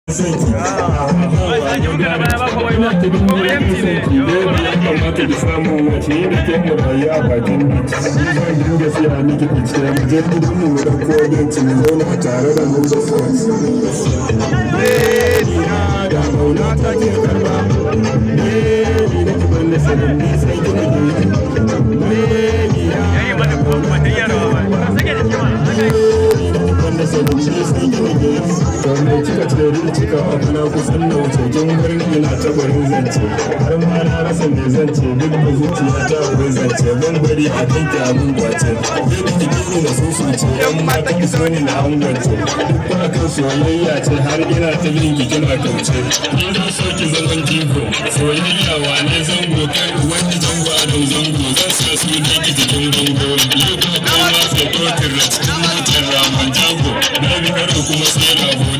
Son ki. Ina ta dubu ya fi son ki, baby, ya kamata ki samu wace da ke mu rayu a bakin beach. Zan dinga siya miki fice, mu je gidan mu, mu ɗauko benci, mu zauna tare da mu da friends. Baby na, da kauna ta ke karba. Baby na, ki banda sanin ni sai ki nake. Baby na, baby na, ki banda sanin ni sai ki nake. To me kika ce? Ni cika up na kusan na wuce, kin bar ni ina ta barin zance, har ma na rasa me zance, duk da zuciya ta akwai zance. Ban bari a kan ki abin kwace. Baby, ki ni na susuce, yan mata ki so ni na angwance. Duk ba kan soyayya ce, har ina ta bin ki kina kauce. Ni zan so ki zaman jigo soyayya, wane zango kai wani zango a dau zango, zan sa su ki jikin bango. Yau kuma kai ma sai totin cikin motar ramon jago. Baby, karo kuma sai rago.